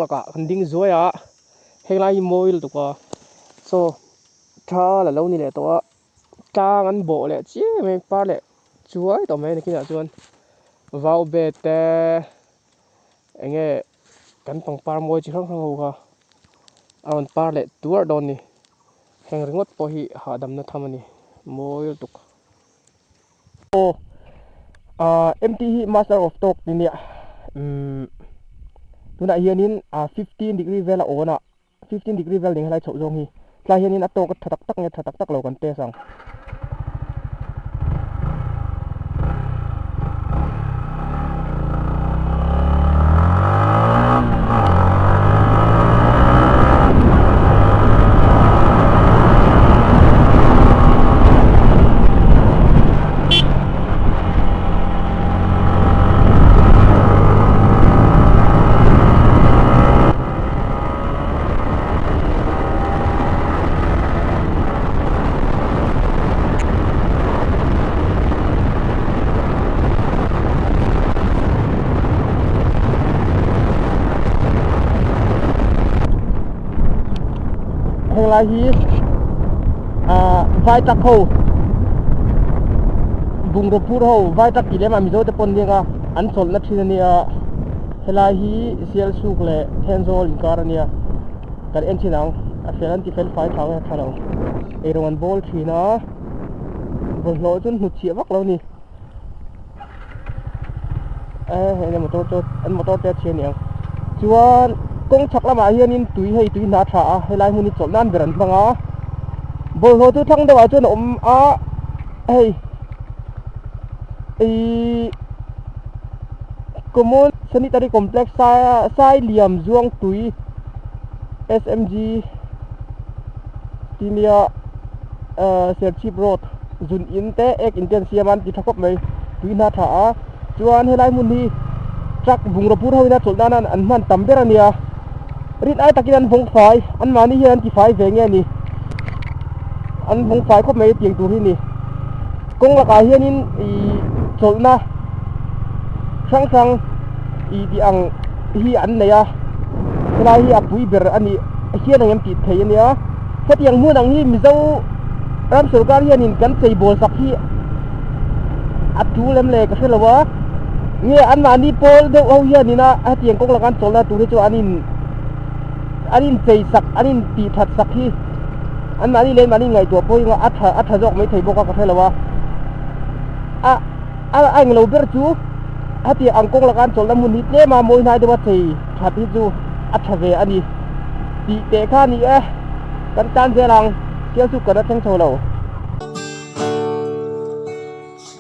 lakah kan ding zuai a, henglai hi mawi lutuk a, saw tha la lo ni leh tawh a, tlang an bawh leh chiai mai par leh chuai tawh mai nakinah chuan vau bet te eng nge kan pangpar mawi chi hrang hrang ho kha a rawn par leh tuarh dawn a ni, heng ringawt pawh hi hahdamna tham a ni mawi lutuk. Aw ah MT hi master of talk ti nia umm tunah hianin ah 15 degree vel a awn a 15 degree vel ding helai chhoh zawng hi tlai hianin a tawk a tha tak tak nge tha tak tak lo kan test ang. Henglai hi ah vai truck ho bungraw phur ho vai truck tih lem ah mizo te pawn nia an chawlhna thin ania helai hi sialsuk leh thenzawl inkar ania kan en thin ang a fel an ti fel fai tha nge tha lo eirawng an bawl thin a bawlhhlawh chu an hnutchhiah vak lo a ni eh hei motor chu an motor te a chhia aniang chuan kawng chhak lamah hianin tui hei tui hna a tha a helai hmun hi chawlh nan ber an hmang a bawlhhlawh chu thlang deuhah chuan a awm a hei ihh common sanitary complex sai liam zuang tui smg tih nia ahh serchhip road zun in te ek in te an siam a an ti tha khawp mai tui hna tha a chuan helai hmun hi truck bungraw bur ho in a chawlh nan an hman tam ber a nia rin ai takin an vawng fai an mahni hian an ti fai ve nge a ni an vawng fai khawp mai tiang tur hi a ni kawng lakah hianin ih chawlhna hrang hrang ih tih ang hi an nei a helai hi a pui ber a nih hian ang em tih theih a nia hetiang hmun ang hi mizo ram sorkar hianin kan chei bawl sak hi a tul em le ka hre lo a nge anmahni pawl deuh ho hianin a hetiang kawng laka an chawlhna tur hi chu an in an inchei sak an intih that sak hi anmahni leh anmahni ngaihtuah pawh hi a tha a tha zawk maithei bawk a ka hre lo a a a englo ber chu hetiang ang kawng laka an chawlhna hmun hi tlem a mawi hnai deuh a chei that hi chu a tha ve a ni tih teh kha a ni e kan tan zel ang sial chu kan a thleng chho lo.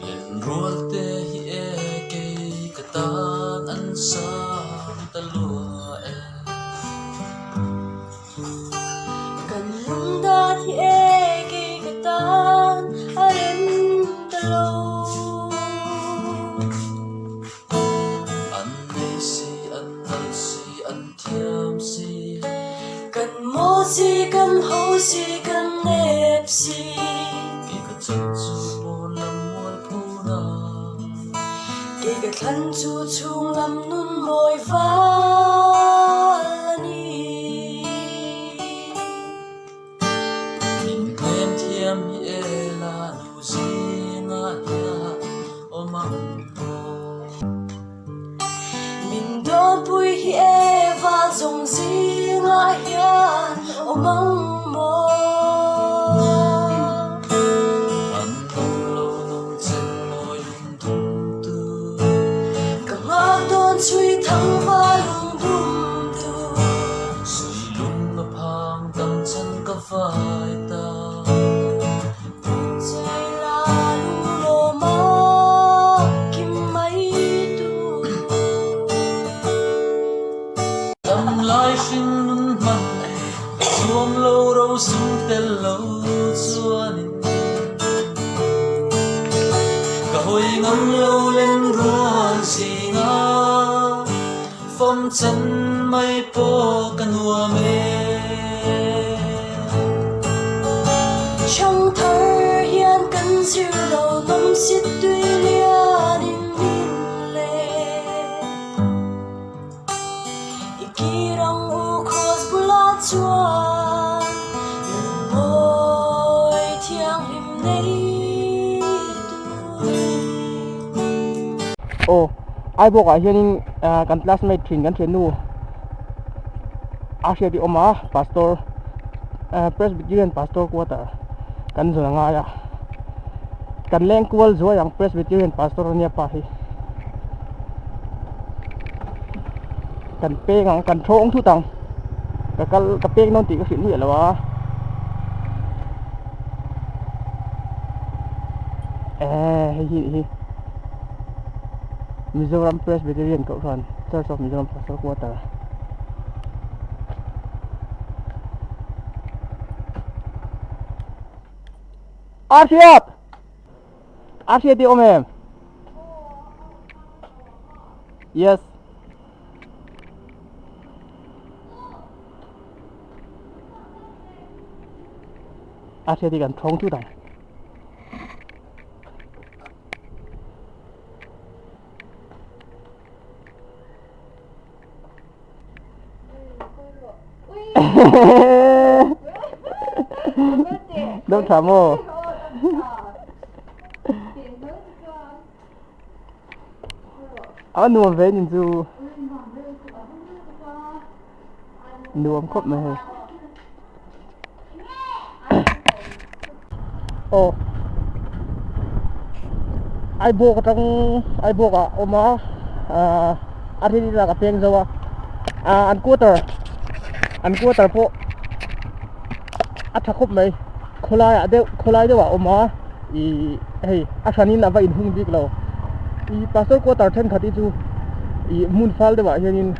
Lenrualte hi e kei ka tan an sang ta lua e. Kan lungdan hi e kei ka tan a rem ta lo. An nei si, an nal si, an thiam si. Kan maw si, kan ho si, kan nep si. Kei ka chan chu pawn lam mual phuna. Kei ka thlan chu chhung lam nun mawi val a ni. Min hnem thiam hi e la nu zingah hian awm ang maw. Min dawnpui hi e val zawng zingah hian awm ang maw. An awm lo nung chen mawi lung dum tu. Ka nghak dawn chhui thang va lung dum tu. Sui lung a phang dam chhan ka vai ta. Damlai hring nun hman ka zuam lo ro sum tel lo chuanin ka hawi ngam lo len rual zinga fam chan mai pawh ka nuam e. Chhang thar hian kan zir lo nawm sit tui lianin min le. I kirang. Aw Aibawk ah hianin ah kan classmate thin kan thiannu a hriat hi a awm a pastor ah presbyterian pastor quarter kan zawn a ngai a kan leng kual zuai ang presbyterian pastor ania pa hi kan peng ang kan thawng thut ang ka kal ka peng dawn tih ka hrilh miah lo a eh hei hi hi Mizoram Presbyterian Kohhran Church of Mizoram Pastor Quarter A hriat a hriat i awm em Yes A hriat hi kan thawng thut ang. Dam tha maw? A nuam ve nin chu. Nuam khawp mai hei. Aw Aibawk atang Aibawk ah a awm a ahh a then in a peng zo a ahh an quarter an quarter pawh a tha khawp mai khawlai ah deuh khawlai deuh ah a awm a ih hei a hran in a va inhung bik lo ih pastor quarter thenkhat hi chu ih hmun fal deuh ah hian in.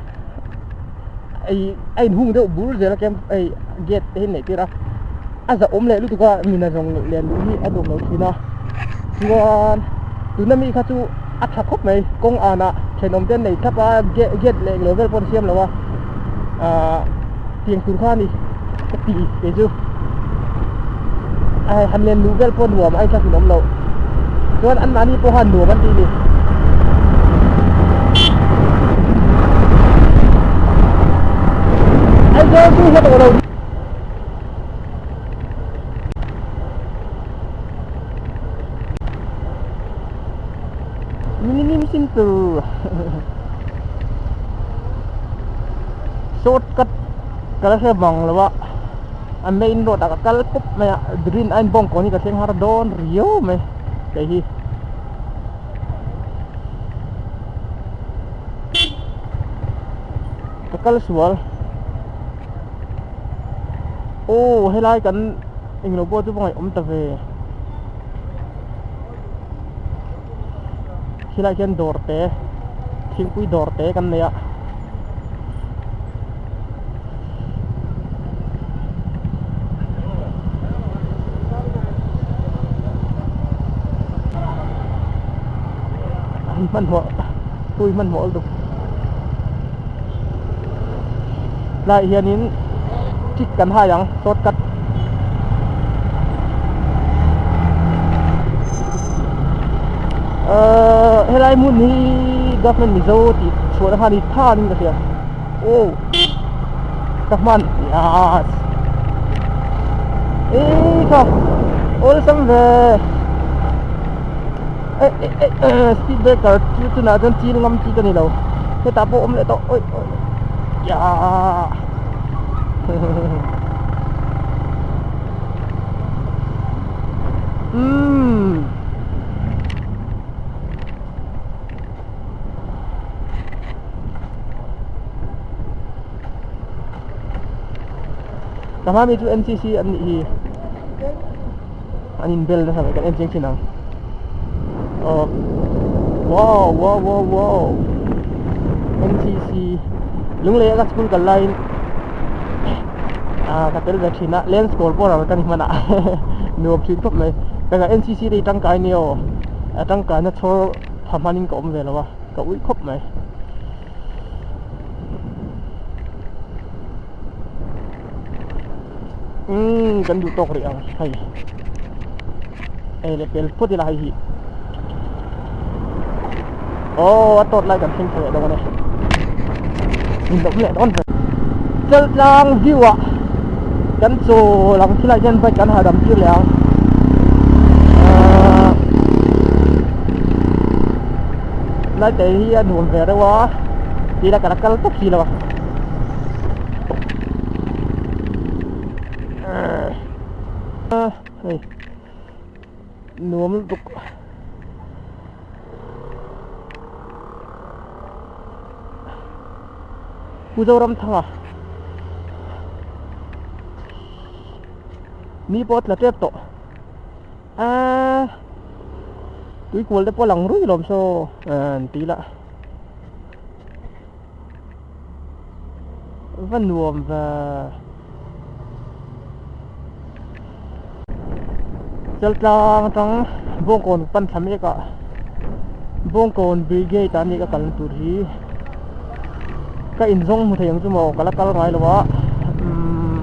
Ei a inhung deuh bur zel a camp hei gate te hi neih tir a a zahawm leh lutuk a mina zawng lian luh hi a nuam lo thin a chuan tuna mi kha chu a tha khawp mai kawng anah thenawm te an nei thlap a gate leh englo vel pawh an siam lo a ahh tiang tur kha a ni ka ti kei chu a han len luh vel pawh nuam a inthlak in awm loh chuan anmahni pawh khan nuam an ti a ni. Aizawl chu hla tawh lo. Minimum simple shortcut ka la hre bang lo a a main road ah ka kal pawp mai a green a inbawng kawn hi ka thleng har dawn riau mai kei hi. Ka kal sual aw helai kan englo pawh chu va ngaihawm ta ve. Khilai khian dawr te thingpui dawr te kan nei a an hmanhmawh tui hmanhmawh lutuk tlaiah hianin trick kan hai ang shortcut. Ahh helai hmun hi government mizo tih chhuahna kha a ni tha niin ka hria aw ka hman yes ei kha awlsam ve eh eh eh eh speed breaker chu tunah chuan chil ngam chi ka ni lo hetah pawh awm leh tawh awi awi yah. Umm. Ka hma mi chu NCC an nih hi an inbel nasa mai kan en chiang thin ang aw wow wow wow wow NCC Lunglei a ka school kal laiin ah ka tel ve thin a lens kawl pawh ral ka ni hman a nuam thin khawp mai ka NCC te hi tangkai nia aw a tangkaina chhawr pha hmanin ka awm ve lo a ka ui khawp mai. Umm kan duh tawk rih ang hei hei leh pel phawt ila hei hi aw a tawt lai kan thleng thei leh dawn e min awm leh dawn ve Chaltlang view ah kan chawl ang thilai hian bike kan hahdam tir leh ang ahh. Lai te hi a nuam ve reuh a tih ka la kal tawp si lo a. Hei nuam lutuk. Pu Zoramthanga ni pawh a tla tep tawh aaa tuikual te pawh a lang ruih lawm saw an ti ila va nuam ve Chaltlang atang Bawngkawn pan thla mek ah Bawngkawn Brigade ah ania ka kalna tur hi ka inzawng hmu thei ang chu maw ka la kal ngai lo a umm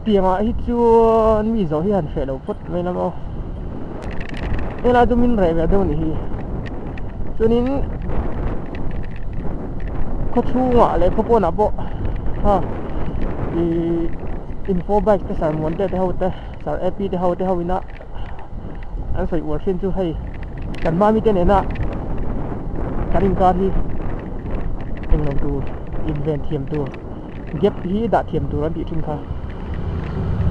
tiang ah hi chuan mi zawh hi han hreh lo phawt mai lam aw helai chu min reh ve deuh a nih hi chuanin khaw chhungah leh khaw pawnah pawh ha ih info bike te sermon te te ho te sir ap te ho te ho ina an sawi uar thin chu hei kan hma mite nena kan inkar hi englo tur inven thiam tur gap hi dah thiam tur an tih thin kha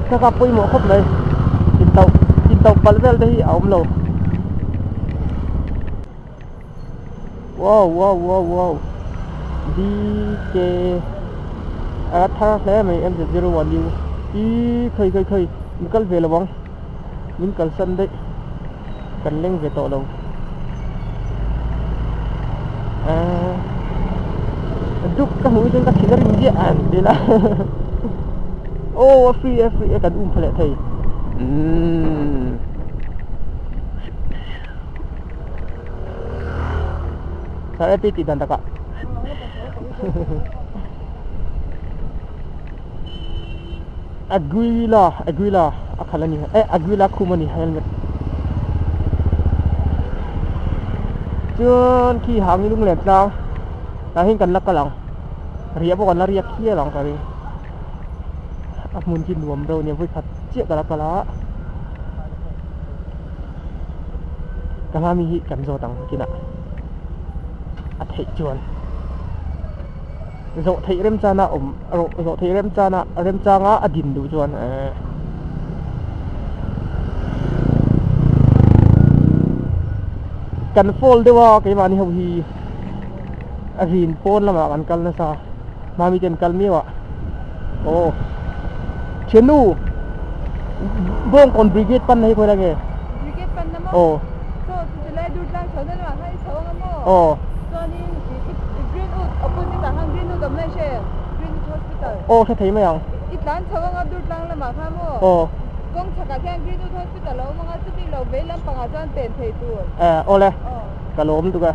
ka kap pawimawh khawp mai intauh intauh palh vel te hi a awm lo wow wow wow wow D K a thar hle mai M Z zero one U ih khawi khawi khawi min kal ve lo ang min kalsan daih kan leng ve tawh lo ahh duk ka hmuh hi chuan ka thin a rim ziah an ti ila aw a free e a free e kan um pha leh thei umm sir ap tih dan takah Aguila Aguila a khalh a ni eh Aguila khum a ni helmet chuan khi hang lung len tlang tah hian kan la kal ang riah pawh kan la riak hial ang ka ring a hmun khi nuam deuh a nia vawikhat chiah ka la kal a ka hma mi hi kan zawt ang kinah a theih chuan. Zawh theih remchana awm rawh zawh theih remchana remchanga a din duh chuan ehh kan fall deuh a keimahni ho hi a rin pawn lamah kan kal nasa mami te an kal miau a aw thiannu Bawngkawn Brigade pan na hi khawi lai nge Brigade pan na maw aw Chaw chu tilai dur tlang chho na lamah khan i chho anga maw aw Chuanin i Greenwood opposite ah khan Greenwood awm na i hre em Greenwood Hospital aw hre thei mai ang I tlan chho anga dur tlang lamah khan maw aw Kawng chhakah khian Greenwood Hospital a awm anga chuti lo vei lampangah chuan pen thei tur eh aw le ka lawm lutuk a.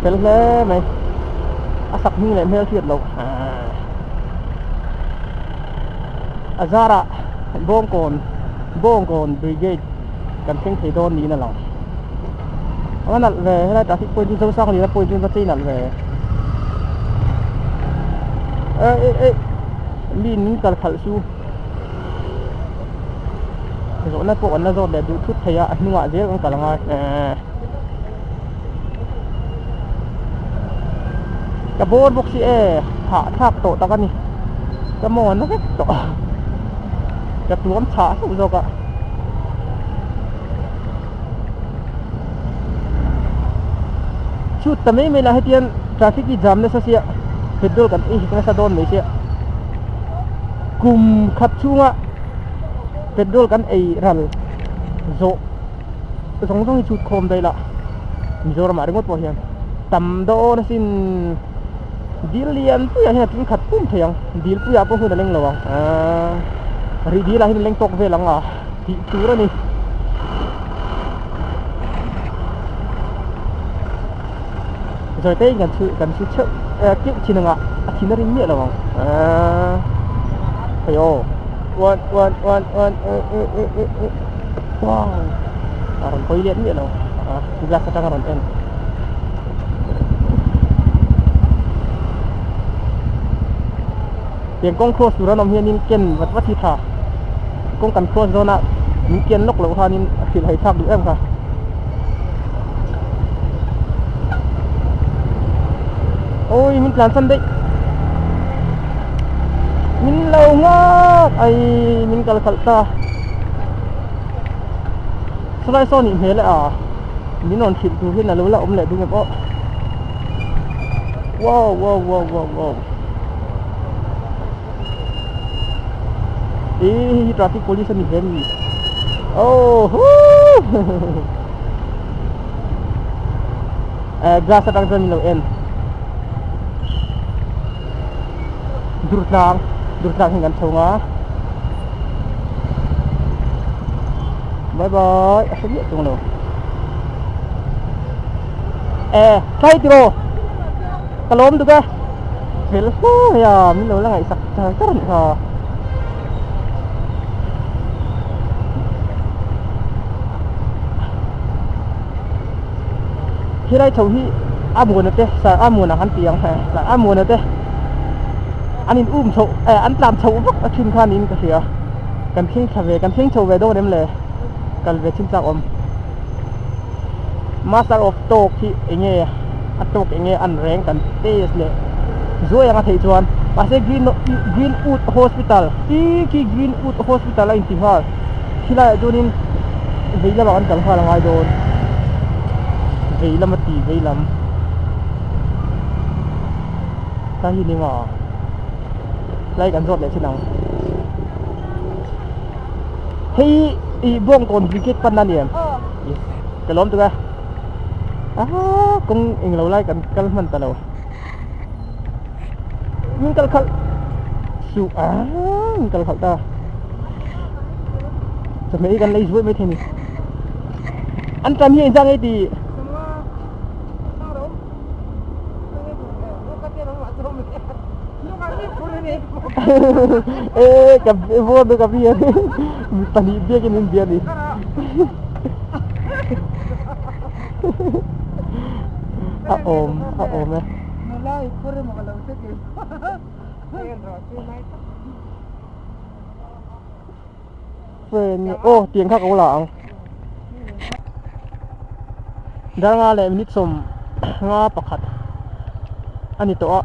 Fel hle mai a sak hming leh hmel hriat loh a zarah Bawngkawn Bawngkawn Brigade kan thleng thei dawn niin a lang a nalh ve helai traffic point chu Zosangliana point chu va chei nalh ve eh eh eh mi in kal khalh chu. Zawhna pawh kan la zawt leh duh thut thei a, a hnungah zel kan kal angai eehh ka bawr bawk si e hah thlak tawh tak a ni ka maw na vek tawh ka tuam chhah hlauh zawk a. Chhut ta mai mai lah hetiang traffic hi jam nasa sia petrol kan ei hek nasa dawn mai sia kum khat chhunga petrol kan ei ral zawh zawng zawng hi chhut khawm daih lah Mizoram ah ringawt pawh hian tam dawn asin dil lian puiah hian a tling khat pum thei ang dil puiah pawh hun a leng lo ang aaa rih dil ah hian a leng tawk vel ang a tih tur a ni. Zawi te in kan chhu kan chhu chheuh eh keuh thin anga a thin a ring miah lo ang eehh hei aw one one one one eh eh eh eh eh wow a rawn hawi let miah lo a glass atang a rawn en. Tiang kawng cross tur an awm hianin ken vat vat hi tha. Kawng kan cross dawn a min ken lawk loh khanin a hrilh hai thlak duh em kha. Oi min tlan san daih. Min lo nghak ai min kal khalh ta. Saw lai saw nih hmel e a min rawn hrilh tur hian a lo la awm leh ding em aw. Wow wow wow wow wow. Ih hei hi traffic police a ni hle mi. Oh hoo eh glass atang chuan min lo en. Durtlang Durtlang hi kan chho nga. Bye bye a hre miah chuang lo. Eh tlai tiraw ka lawm duk e fel hle mai a min lo la ngaihsak char char a nih kha. Helai chho hi a muana te sir a muana kan ti ang he sir a muana te an in um chhoh eh an tlan chhoh vak a thin kha niin ka hria kan thleng thla ve kan thleng chho ve dawn em le kal ve chin chak awm master of talk hi enge a talk enge an reng kan test leh zuai anga theih chuan mahse green greenwood hospital khi khi greenwood hospital a inti nghal. Khilaiah chuanin vei lamah kan kal nghal a ngai dawn vei lam a ti vei lam ta hi ni maw tlai kan zawt leh chin ang hei ih bawngkawn brigade pan a ni em ka lawm tuk a ah kawng englo lai kan kal hman ta lo min kal khalh suh ah min kal khalh ta chawhmeh hi kan lei zuai maithei ni an tan hi engzah nge tih e ka vawr duh ka bia mi pahnih biakin min bia ni a awm a awm e. Friend aw tiang kha ka la ang darnga leh minute sawm nga pakhat a ni tawh a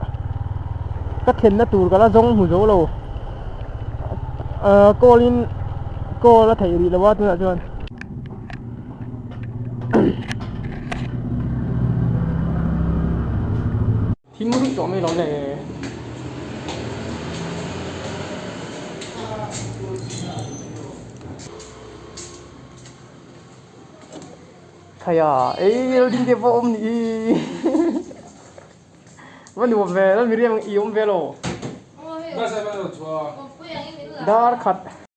ka thlenna tur ka la zawng hmu zo lo ahh call in call a theih rih lo a tunah chuan. Thim ruih tawh mai lo le. Khaia ei lo ding te pawh awm ni va nuam ve la miriam i awm ve lo dar khat.